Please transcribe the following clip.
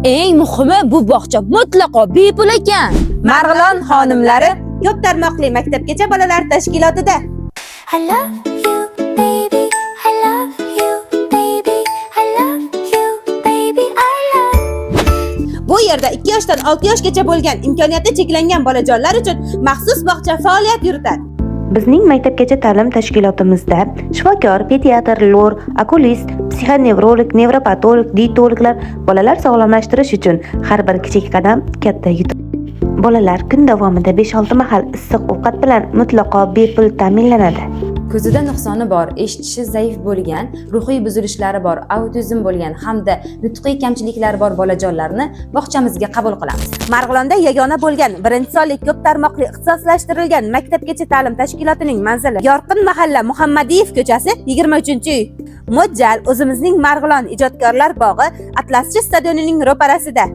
Eng muhimi, bu bog'cha mutlaqo bepul ekan. Marg'ilon xonimlari ko'p tarmoqli maktabgacha bolalar tashkilotida. I love you, baby. I love you, baby. I love you, baby. I love. Bu yerda 2 yoshdan 6 yoshgacha bo'lgan imkoniyati cheklangan bolajonlar uchun maxsus bog'cha faoliyat yuritadi. Bizning maktabgacha ta'lim tashkilotimizda shifokor, pediatr, lor, okulist, psixonevrolog, nevropatolog, dietologlar bolalar sog'lomlashtirish uchun har bir kichik qadam katta yutuq. Bolalar kun davomida 5-6 mahal issiq ovqat bilan mutlaqo bepul ta'minlanadi. Ko'zida nuqsoni bor, eshitishi zaif bo'lgan, ruhiy buzilishlari bor, autizm bo'lgan hamda nutqiy kamchiliklari bor bolajonlarni bog'chamizga qabul qilamiz. Marg'ilonda yagona bo'lgan birinchi sonli ko'p tarmoqli ixtisoslashtirilgan maktabgacha ta'lim tashkilotining manzili: Yorqin mahalla, Muhammadiyev ko'chasi, 23-uy. Mo'ljal: o'zimizning Marg'ilon, Ijodkorlar bog'i, Atlaschi stadionining ro'parasida.